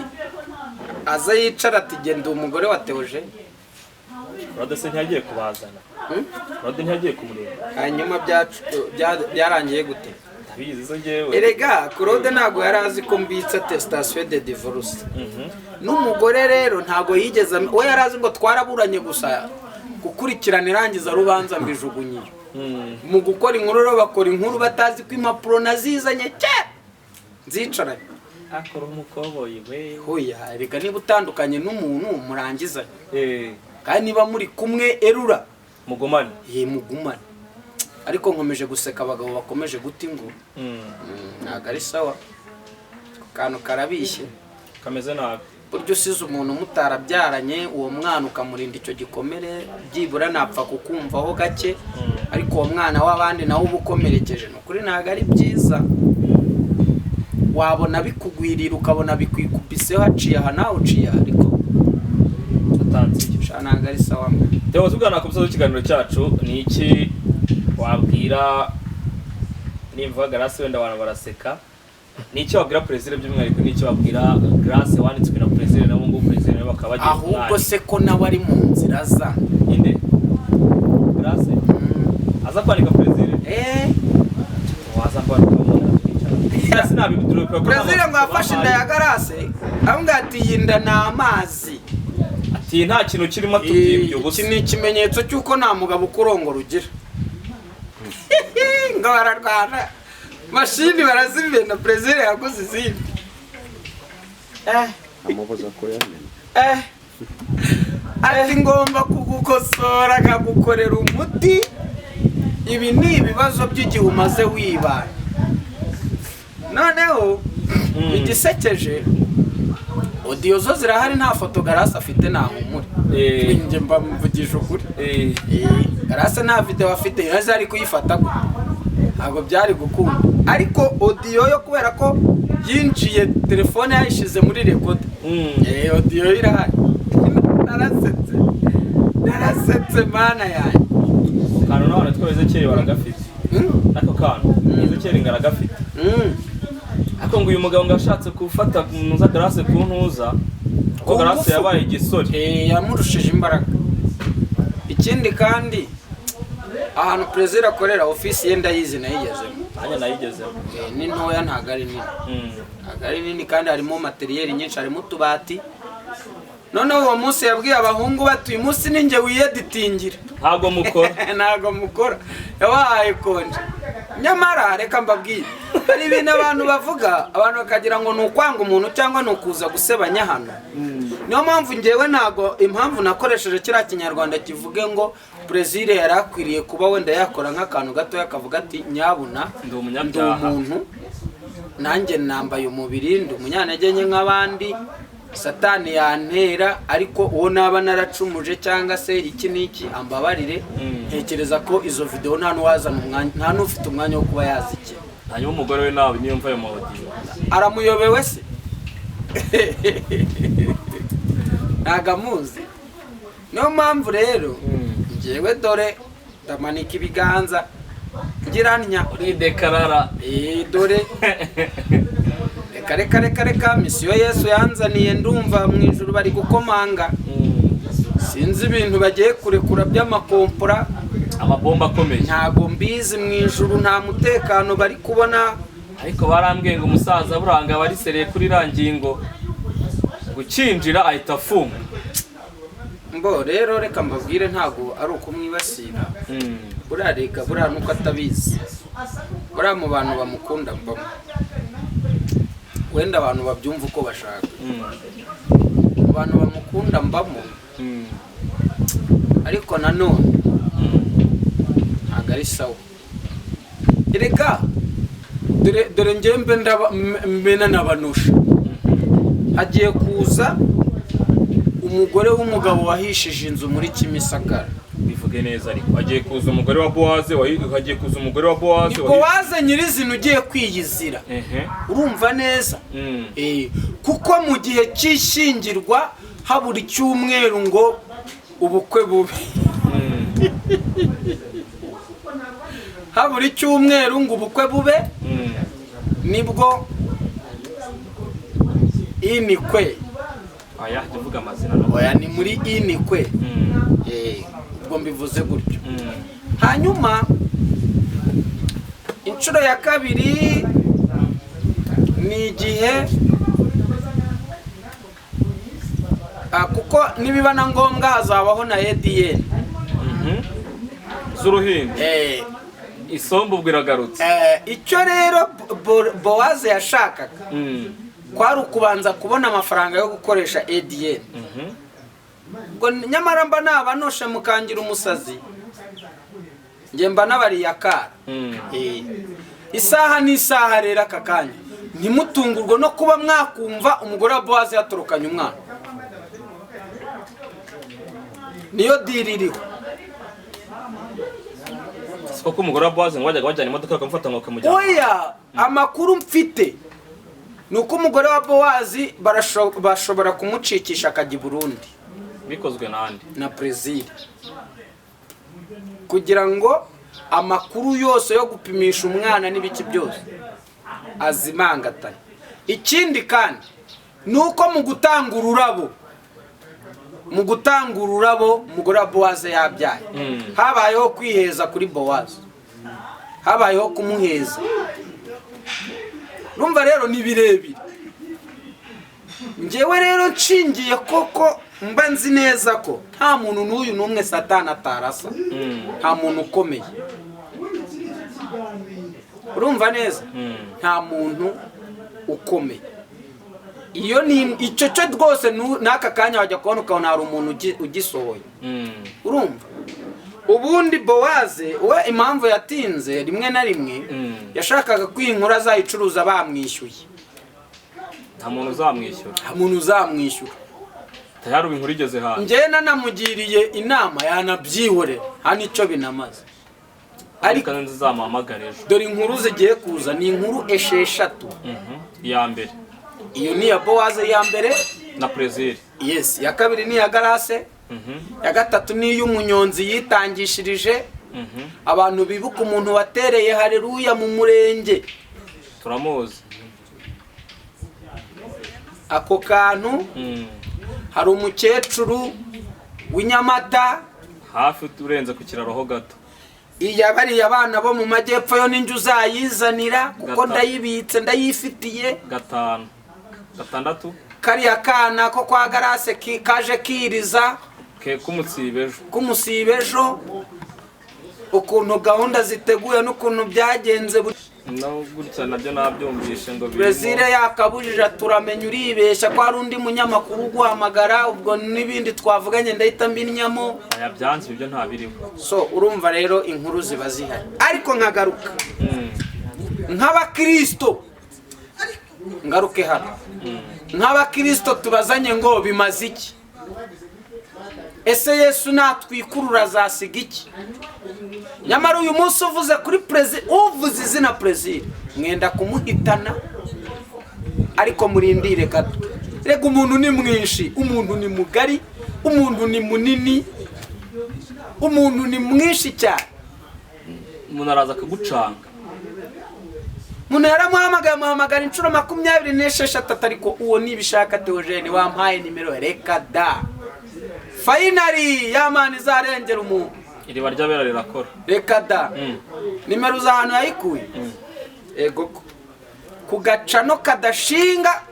aze yicara ati genda umugore wa Theogene. Rode se ntiyagiye kubazana? Hmm? Rode ntiyagiye kumureba? Hanyuma byarangiye gute? Ndabizi zo njyewe. Erega Claude ntabwo yari azi ko mbitse attestation de divorce. N'umugore rero ntabwo yigeze we yari azi ngo twaraburanye gusa, gukurikirana irangiza rubanza mbijugunyiye. Mu gukora inkuru rero bakora inkuru batazi ko impapuro nazizanye kera nzicaranye. Akora umukoboyi we. Hoya, erega niba utandukanye n'umuntu murangizanye, kandi niba muri kumwe erura. Mugumane. Ye, mugumane. Ariko nkomeje guseka abagabo bakomeje guta ingo. Ntabwo ari sawa. Ako kantu karabishye. Kameze nabi. Burya usize umuntu mutarabyaranye, uwo mwana ukamurinda icyo gikomere, byibura napfa kukumvaho gake, ariko uwo mwana w'abandi nawe uba ukomerekeje. Ni ukuri ntabwo ari byiza. Wabona bikugwirira, ukabona bikwikubiseho, haciye aha nawe uciye aha, ariko Atansiyo. sha ntabwo ari sawa mwe. Theo, tugana ku musozi w'ikiganiro cyacu, ni iki wabwira, nimvuga Grace wenda abantu baraseka, ni iki wabwira Perezida by'umwihariko, ni iki wabwira Grace wanditswe na Perezida, nabo ngubu Perezida nabo bakaba bagiye Ahubwo kumwandika? se ko nawe ari mu nzira za Inde Grace aza kwandika Perezida? Eh. Waza mbona ukamubona sinabidurupe. Perezida ngo yafashe inda ya Grace, avuga ati iyi nda ni amazi. Ati nta kintu kirimo, tubyimbye ubusa. Iki ni ikimenyetso cy'uko nta mugabo ukurongora ugira. Ngo bararwana, mashini barazimena, perezida yaguze izindi. Eh, Amubuza kuyamena. eh. Ati ngomba kugukosora nkagukorera umuti. Ibi ni ibibazo by'igihe umaze wibana. Noneho igisekeje, audio zo zirahari, nta foto Garasi afite, ntahumure. Njye mba mvugisha ukuri. Garase nta video afite, yaje ari kuyifata gute? Ntabwo byari gukunda. Ariko audio yo kubera ko yinjiye telefone yayishize muri record, audio yo irahari. Narasetse, narasetse mana yanjye. Kantu n'abantu twese kera baragafite. Mm? Ako kantu Ezekiyeli ngo aragafite. Ariko ngo uyu mugabo ngo ashatse gufata ntuza Grace ku ntuza, kuko Ku Grace ngufu. yabaye igisore. Yamurushije imbaraga. Ikindi kandi, ahantu perezida akorera, ofisi ye ndayizi, nayigezemo. Nanjye nayigezemo. Ni ntoya, ntabwo ari nini. Ntabwo ari nini kandi harimo matériel nyinshi, harimo utubati. Noneho uwo munsi yabwiye abahungu bati: "Uyu munsi ni njye wiyeditingira." Ntabwo mukora. Ntabwo mukora, yabahaye konje. Nyamara reka mbabwire, hari ibintu abantu bavuga, abantu bakagira ngo ni ukwanga umuntu cyangwa ni ukuza gusebanya hano. Niyo mpamvu ngewe ntabwo, impamvu nakoresheje kiriya kinyarwanda kivuge ngo Perezida yari akwiriye kuba wenda yakora nk'akantu gatoya akavuga ati: "Nyabuna, Ndi ndi umunyabyaha." umuntu nanjye, nambaye umubiri, ndi umunyantege nke nk'abandi, satani yantera, ariko uwo naba naracumuje cyangwa se iki n'iki ambabarire." Ntekereza ko izo videwo nta n'uwazana umwanya, nta n'ufite umwanya wo kuba yazikina. Hanyuma umugore we nawe niyumva ayo ma audio? Aramuyobewe se? Ntago amuzi. Niyo mpamvu rero njyewe dore ndamanika ibiganza ngira ntya. Uridekarara. Dore reka reka reka reka, mission Yesu yanzaniye, ndumva mu ijuru bari gukomanga. Sinzi ibintu bagiye kurekura by'amakompora. Amabomba akomeye. Ntago mbizi, mu ijuru nta mutekano bari kubona. Ariko barambwiye ngo umusaza buranga aba arisereye kuri iriya ngingo, gukinjira ahita afunga. Mbo rero reka mbabwire, ntago ari ukumwibasira. Buriya reka, buriya nuko atabizi, buriya mu bantu bamukunda mbamo. Wenda abantu babyumva uko bashaka. Mu bantu bamukunda mbamo. Ariko nanone ntabwo ari sawa. Erega dore dore njyewe mbe mbe nanabanusha, hagiye kuza umugore w'umugabo wahishije inzu muri Kimisagara. Bivuge neza ariko, hagiye kuza umugore wa Bowaze, hagiye kuza umugore wa Bowaze. Ni Bowaze nyirizina ugiye kwiyizira. Urumva neza? Kuko mu gihe cy'ishyingirwa habura icyumweru ngo ubukwe bube, habura icyumweru ngo ubukwe bube, nibwo inikwe. Aya jya uvuga amazina no. Oya, ni muri inikwe. Ubwo mbivuze gutyo. Hanyuma inshuro ya kabiri ni igihe kuko nibiba na ngombwa hazabaho na ADN. Z'uruhinja. Isombe ubwo iragarutse. Icyo rero Bowaze yashakaga kwari ukubanza kubona amafaranga yo gukoresha ADN. Ubwo nyamara mba nabanoshe mukangira umusazi, njye mba nabariye akara. Isaha n'isaha rero, aka kanya ntimutungurwe no kuba mwakumva umugore wa Bowaze yatorokanye umwana. Niyo deal iriho. Siko ko umugore wa Bowaze ngo bajyaga bajyana imodoka bakamufata ngo bakamujyana? Oya, amakuru mfite ni uko umugore wa Bowazi bashobora kumucikisha akajya i Burundi. Bikozwe nande? Na Brezil, kugira ngo amakuru yose yo gupimisha umwana n'ibiki byose azimangatanye. Ikindi kandi ni uko mu gutanga ururabo umugore wa Bowaze yabyaye, habayeho kwiheza kuri Bowaze, habayeho kumuheza. Urumva rero ni birebire. Njyewe rero nshingiye koko mba nzi neza ko nta muntu n'uyu n'umwe satani atarasa. Nta muntu ukomeye, urumva neza? Nta muntu ukomeye. Iyo ni icyo cyo rwose, n'aka kanya wajya kubona ukabona hari umuntu ugisohoye. Urumva ubundi Bowaze we impamvu yatinze rimwe na rimwe, yashakaga ko iyi nkuru azayicuruza bamwishyuye. Nta muntu uzamwishyura. Nta muntu uzamwishyura. Tayari ubu inkuru igeze hanze. Njyewe nanamugiriye inama yanabyihorera, nta n'icyo binamaze, ariko ariko nzizamuhamagare ejo. Dore inkuru zigiye kuza ni inkuru 6. Iya mbere. Iyo ni iya Bowaze ya mbere. Na Plaisir. Yes, iya kabiri ni iya Garase. Iya gatatu ni iy'umunyonzi yitangishirije. Abantu bibuka umuntu watereye hareruya mu murenge. Turamuzi. Ako kantu. Hari umukecuru w'inyamata. Hafi urenze ku kiraro ho gato. Iya, bariya abana bo mu majyepfo yo ninjye uzayizanira kuko ndayibitse, ndayifitiye. Gatanu, gatandatu. Kariya kana ko kwa Garase kaje kiriza. Ke k'umutsiba ejo. K'umusiba ejo, ukuntu gahunda ziteguye n'ukuntu byagenze No gutya nabyo nabyumvishe ngo birimo. Brezil yakabujije, turamenya uribeshya ko hari undi munyamakuru uguhamagara, ubwo n'ibindi twavuganye ndahita mbinyamo. Aya byanze, ibyo ntabiriho. So urumva rero inkuru ziba zihari, ariko nkagaruka nk'abakirisito, ngaruke hano nk'abakirisito tubazanye ngo bimaze iki? Ese Yesu natwikurura azasiga iki? Nyamara uyu munsi uvuze kuri perezida, uvuze izina perezida, mwenda kumuhitana. Ariko murindire gato. Rega umuntu ni mwinshi, umuntu ni mugari, umuntu ni munini, umuntu ni mwinshi cyane. Umuntu araza akagucanga. Umuntu yaramuhamagaye, amuhamagara inshuro 26, ariko uwo nibishaka Theogene wampaye nimero, reka da. Finally ya Mana izarengera umuntu. Iriba ry'abera rirakora. Reka da. Nimero za ahantu yayikuye, ego ko ku gacano kadashinga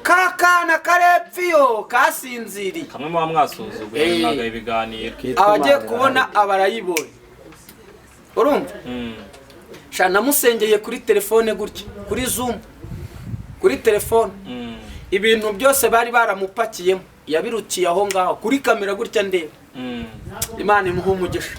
ka kana karepfiyo kasinziriye. Kamwe muba mwasuzuguye. Mwagaye ibiganiro. Kitwa Abagiye Imana kubona irahari. Abarayibonye, urumva? Sha namusengeye kuri telefone gutya, kuri Zoom, kuri telefone. Ibintu byose bari baramupakiyemo yabirukiye aho ngaho kuri kamera gutya ndeba. Imana imuha umugisha.